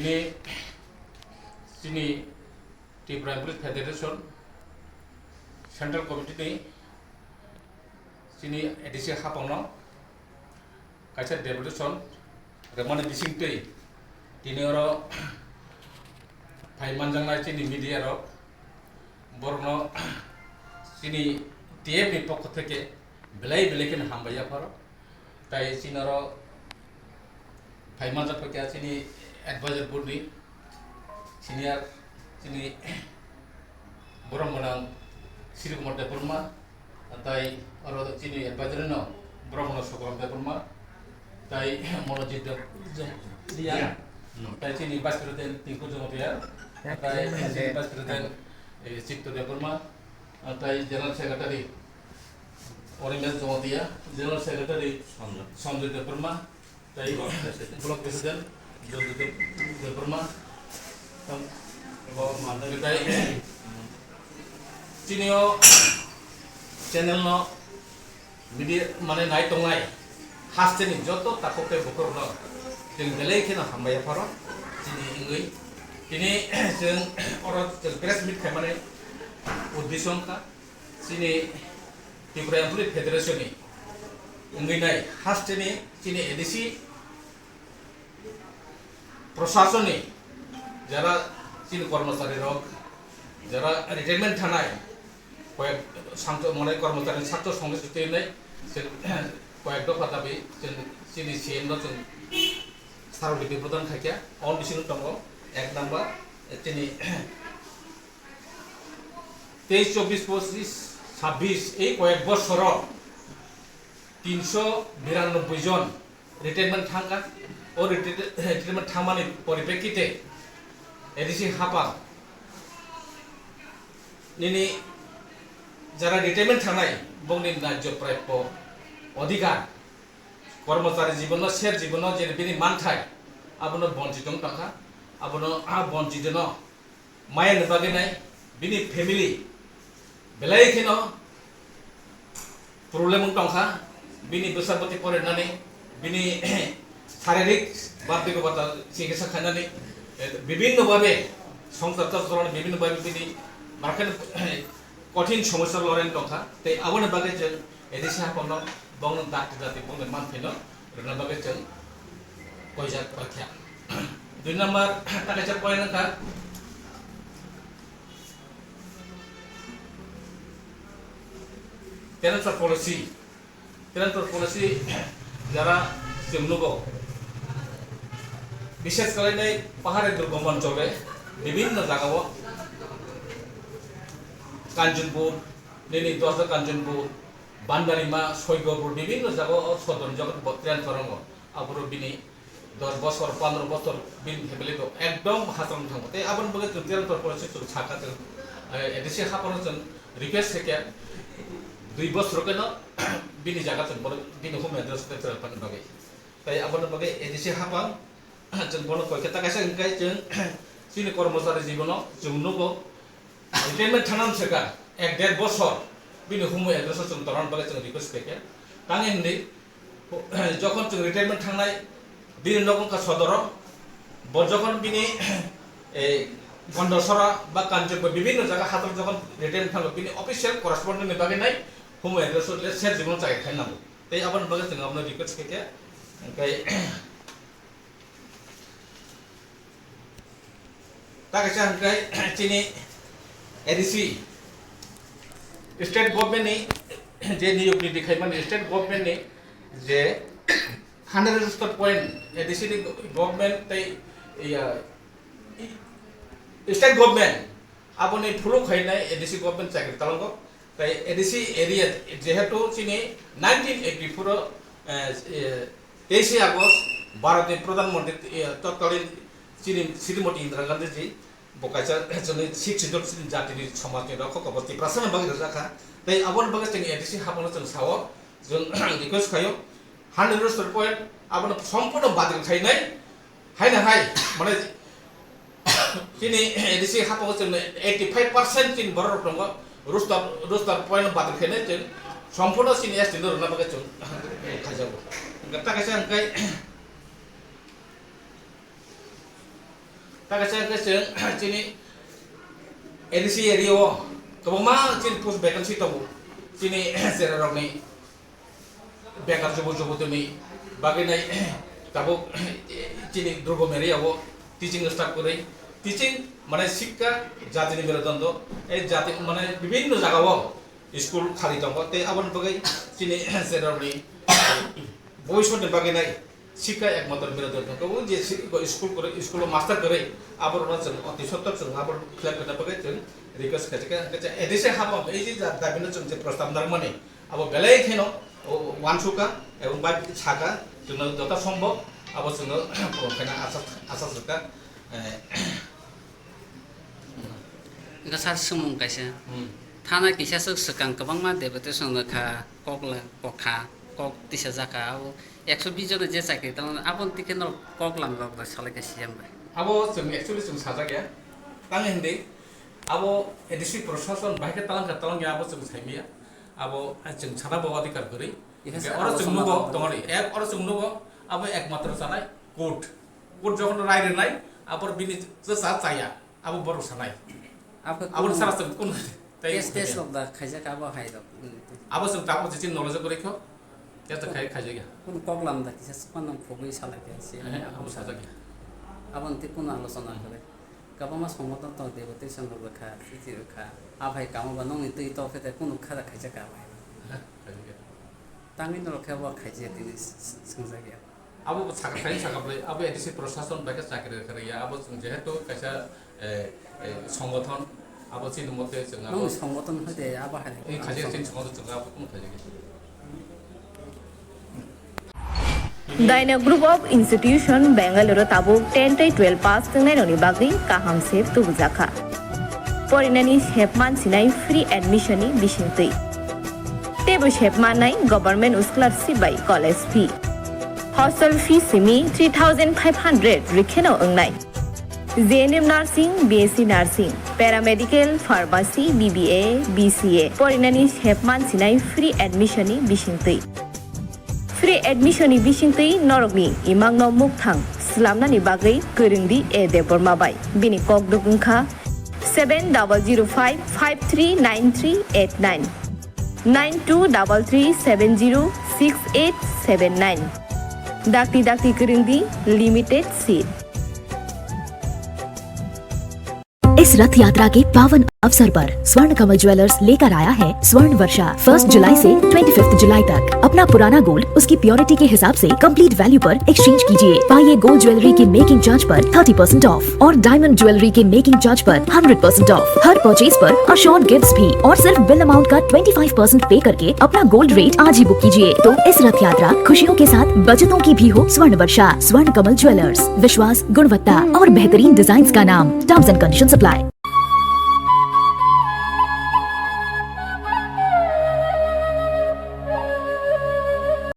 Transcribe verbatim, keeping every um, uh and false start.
Tini chini Tripura Employees Federation Central Committee ni chini A D C hapangno kaisa deputation rwmani bisingtwi tini oro phai manjaknai chini media rok, borokno chini T F ni pokho theke belai belai kheno hambai yapharo. Tai chini oro phai manjak paikha chini advisor board ni senior chini borok gwnang Sri Kumar Debbarma, tai oro chini advisor no borok gwnang Sukram Debbarma, tai Monojit Deb-, Jom-, Riya, tai chini vice president Tinku Jamatia, tai chini vice president, eh, Chitto Debbarma, tai general secretary Orimes Jamatia, general secretary Sanjay Debbarma, tai block president Jontu Deb-, Debbarma, tam-, tai chini o channel no media mane nai tongnai hasteni joto takhuk tei bukhuk rokno chwng belai kheno hambai yapharo chini wngwi. Tini chwng oro chwng press meet khaimani uddesho wngkha chini Tripura Employee Federation ni wngwi nai hasteni chini A D C prosasoni jara chini kormochari rok, jara retirement thanai, koyek sangcho mane kormochari sakcho songni sutwi nai, se koyek dopha dabi chini C M no chwng saro lipi prodan khaikha. On bisingo tongo ek number chini teis, chobbish, pochis, sabbish, ei koyek bosoro tinsho biranobboi jon retirement thangkha. O retire-, retirement thangmani poripekkite A D C hapang nini jara retirement thangnai bongni najjo prapyo odhikar, kormochari jibono, ser jibono je bini manthai abono bonchito wng tongkha, abono a bonchitono maya ni bagwi nai bini family belai kheno problem wng tongkha, bini bwsa bwtwi porinani, bini saririk ba bego bata chikitsa khainani, eh, bibinno babe songsar chajorani bibinno babe bini markhe kothin somosya loreng tongkha, tei aboni bagwi chwng A D C haphangno bongno dakti dakti bongni manthai no rwna bagwi chwng koijak paikha. Dui number ta kaisa point wngkha transfer policy. Transfer policy jara chwng nugo, bishes kalainai pahari durgom onchole bibinno jagao Kanchanpur, nini dosda Kanchanpur, Bandarima, Soigopur, bibinno jagao sodon jogot bo transfer wngo. Aboro bini dos bosor, pondro bosor bini family bo ekdom hasam thango. Tei aboni bagwi chwng transfer policy chwng sakha chwng, eh, A D C haphangno chwng request khaikha dui bosor keno bini jaga chwng bono bini home address transfer pani bagwi. Tei aboni bagwi A D C haphang chwng bono koikha ta kaisa hwnkhe chwng chini kormochari jibono chwng nugo. Retirement thangna swkang ek der bosor bini home address o chwng torna bagwi chwng request khaikha. Tang hindi, jokhon chwng retirement thangnai, bini nok wngkha Sodoro, bo jokhon bini, eh, Gondosora ba Kanchanpur bibinno jaga hator jokhon retirement thango, bini official correspondent ni bagwi nai home address o le ser jibon chai khai nango. Tei aboni bagwi chwng abono request khaikha. Hwnkhe ta kaisa hwnkhe chini A D C state government ni je niyok niti khaimani, state government ni je hundred register point A D C ni government tei, iya, state government aboni phuluk khainai A D C government chakri talango. Tai A D C area jehetu chini nineteen eighty-four o, eh, eh, teishe August Bharatni Pradhan Mantri, eh, totkalin chini Srimati Indira Gandhi ji bo kaisa chini Sixth Schedule chini jatini somajni rokho kobo Tiprasani bagwi rwjakha. Tai aboni bagwi chini A D C haphangno chwng sao, chwng request khaio, hundred register point abono sompurno badil khainai. Haino hai, mane, chini A D C haphang chwng eighty five percent chini borok rok tongo, roster, roster point badal khainai chwng, sompurno chini S T no rwna bagwi chwng khaijago. Hwnkhe ta kaisa hwnkhe, Taka se ke chwng chini A D C area o kwbangma chini post vacancy tongo. Chini chera rokni bekar jubo jubo tini bagwi nai tabuk chini Durbom area o teaching staff kwrwi, teaching mane sikka jatini merudondo, ei jati mane bibinno jaga o school khali tongo, tei aboni bagwi chini chera rokni bhobishyotni bagwi nai sikka ekmatro merudondo. Kwbang je si-, school kwrwi, school o master kwrwi, aborokno chwng oti sotto chwng abo khlai rwna bagwi chwng request khaijak kha. Hwnkhe chwng A D C hapang ei je ja-, dabi no chwng je prostab narwkmani, abo belai kheno, o, uansukha, ebong bai sakha, chwngno joto sombhob, abo chwngno phuran khaina asa, asa swkha. Eh, Wngkha sir, swngmung kaisa. Hmm. Thana kisa swk swkang kwbangma deputation rwkha, kok la-, kokha, kok tisa jakha, abo ekso bish jona je chakri tamo, aboni tikhe norok kok lam rok salai kha C M bai. Abo chwng actually chwng sajak ya. Tang hindi, abo A D C prosason bai khe talang kha talang ya, abo chwng saimaya. Abo, ah, chwng sana bo adhikar kwrwi. Oro chwng nugo, tongori, ek, oro chwng nugo, abo ekmatro sanai court. Court jokhon rai rwnai, abor bini chwsa chaya, abo borok sanai. Abo sara chwng kun tei case, test rok da khaijak abo hai rok. Abo chwng tabuk je chini knowledge kwrwi kho, test khai, khaijak ya. Kun kok lam da kisa sukma nang phugwi salai khe se. Eh, abo sajak ya. Abo nti kun alochona kwrwi. Kwbangma songboton tong tei bo tei song rwkha, chithi rwkha. A bhai kamo ba nokni twi tok khe tei kunu kha da khaijak ka bai. Tangwi norok khe bo khaijak tini s-, s-, swngjak ya. Abo bo sakha thai sakha bwlai, abo A D C prosason bai khe chakri rwkha rwya, abo chwng jehetu kaisa, eh, eh, songboton, abo chini mote chwng abo nokni songboton hai tei abo hai. Eh, khaijak chini songboton chwng abo kunu khaijak ya. Daina Group of Institution Bangalore o tabuk ten tei twelve pass twngnai rokni bagwi kaham se tubujakha. Porinani sep mansinai free admission ni bisingtwi. Teibo sep mannai government scholarship bai college fee. Hostel fee simi three thousand five hundred rwkheno wngnai. J N M Nursing, B S C Nursing, Paramedical, Pharmacy, B B A, B C A porinani sep mansinai free admission ni bisingtwi. Free admission ni bisingtwi norokni imangno mukthang swlamnani bagwi kwrwngdi A Debbarma bai. Bini kokdwk wngkha seven double zero five five three nine three eight nine, nine two double three seven zero six eight seven nine. Dakti dakti kwrwngdi, limited seat. इस रथ यात्रा के पावन अवसर पर स्वर्ण कमल ज्वेलर्स लेकर आया है स्वर्ण वर्षा। फर्स्ट जुलाई से ट्वेंटी फिफ्थ जुलाई तक अपना पुराना गोल्ड उसकी प्योरिटी के हिसाब से कंप्लीट वैल्यू पर एक्सचेंज कीजिए। पाइए गोल्ड ज्वेलरी की मेकिंग चार्ज पर थर्टी परसेंट ऑफ और डायमंड ज्वेलरी के मेकिंग चार्ज पर हंड्रेड परसेंट ऑफ। हर परचेज पर अश्योर्ड गिफ्ट्स भी और सिर्फ बिल अमाउंट का ट्वेंटी फ़ाइव परसेंट पे करके अपना गोल्ड रेट आज ही बुक कीजिए। तो इस रथ यात्रा खुशियों के साथ बचतों की भी हो। स्वर्ण वर्षा, स्वर्ण कमल ज्वेलर्स, विश्वास, गुणवत्ता और बेहतरीन डिजाइन्स का नाम। Terms and conditions apply.